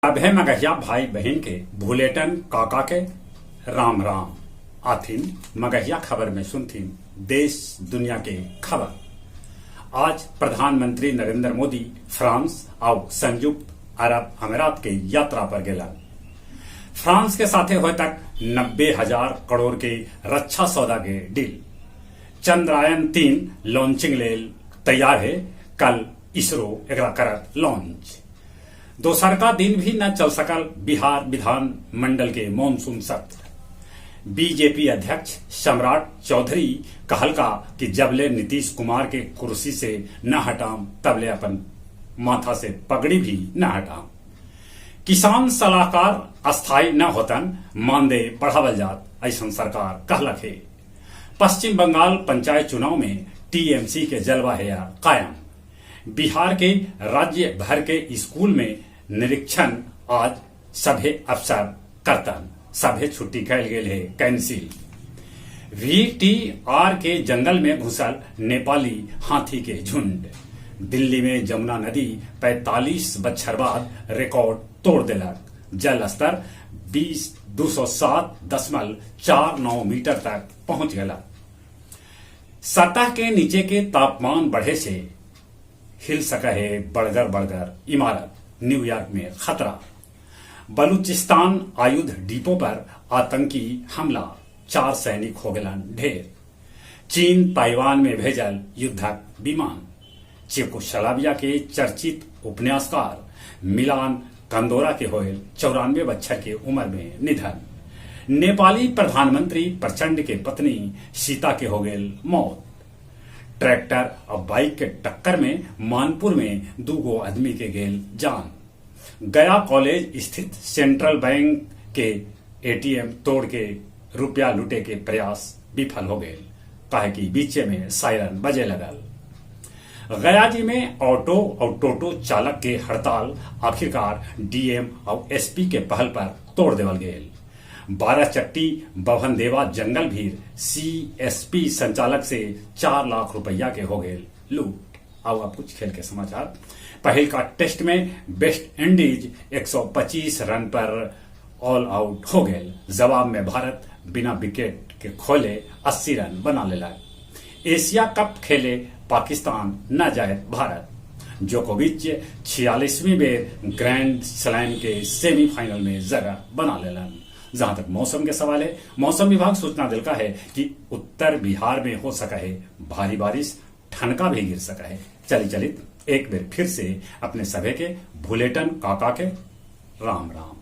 सभे मगहिया भाई बहिन के भुलेटन काका के राम राम। आथिन मगहिया खबर में सुनथिन देश दुनिया के खबर। आज प्रधानमंत्री नरेंद्र मोदी फ्रांस आउ संयुक्त अरब अमीरात के यात्रा पर गेलन। फ्रांस के साथे होय तक 90,000 करोड़ के रक्षा सौदा के डील। चंद्रयान 3 लॉन्चिंग लेल तैयार हे, कल इसरो एकरा करत लॉन्च। दोसरका दिन भी न चल सकल बिहार विधान मंडल के मॉनसून सत्र। बीजेपी अध्यक्ष सम्राट चौधरी कहलका कि जबले नीतीश कुमार के कुर्सी से न हटाम तबले अपन माथा से पगड़ी भी न हटाम। किसान सलाहकार अस्थायी न होतन, मानदेय बढ़ावल जात, ऐसन सरकार कहलक हे। पश्चिम बंगाल पंचायत चुनाव में टीएमसी के जलवा है कायम। बिहार के राज्य भर के स्कूल में निरीक्षण आज सभे अफसर करतन, सभे छुट्टी कैल गेल है कैंसिल। वीटीआर के जंगल में घुसल नेपाली हाथी के झुंड। दिल्ली में जमुना नदी 45 बच्छर बाद रिकॉर्ड तोड़ देलक। जल स्तर 207.49 मीटर तक पहुंच गया। सतह के नीचे के तापमान बढ़े से हिल सका है बड़गर बड़गर इमारत। न्यूयॉर्क में खतरा। बलूचिस्तान आयुध डिपो पर आतंकी हमला, 4 सैनिक हो गलन ढेर। चीन ताइवान में भेजल युद्धक विमान। चेकोस्लोवाकिया के चर्चित उपन्यासकार मिलान कंदोरा के होयल 94 बच्छर के उम्र में निधन। नेपाली प्रधानमंत्री प्रचंड के पत्नी सीता के हो गए मौत। ट्रैक्टर और बाइक के टक्कर में मानपुर में 2 आदमी के गेल जान। गया कॉलेज स्थित सेंट्रल बैंक के एटीएम तोड़ के रुपया लूटे के प्रयास विफल हो गए, काहे कि बीचे में सायरन बजे लगल। गया जी में ऑटो और टोटो चालक के हड़ताल आखिरकार डीएम और एसपी के पहल पर तोड़ देवल गेल। 12 चट्टी बभनदेवा जंगल भीर सीएसपी संचालक से 4 लाख रुपया के हो गए लूट। अब आप कुछ खेल के समाचार। पहल का टेस्ट में वेस्ट इंडीज 125 रन पर ऑल आउट हो गए। जवाब में भारत बिना विकेट के खोले 80 रन बना लेला। एशिया कप खेले पाकिस्तान न जाए भारत। जोकोविच 46वीं बेर ग्रैंड स्लैम के सेमीफाइनल में जगह बना लेलन। जहां तक मौसम के सवाल है, मौसम विभाग सूचना दिलका है कि उत्तर बिहार में हो सका है भारी बारिश, ठनका भी गिर सका है। चली चलित एक बार फिर से अपने सभे के भुलेटन काका के राम राम।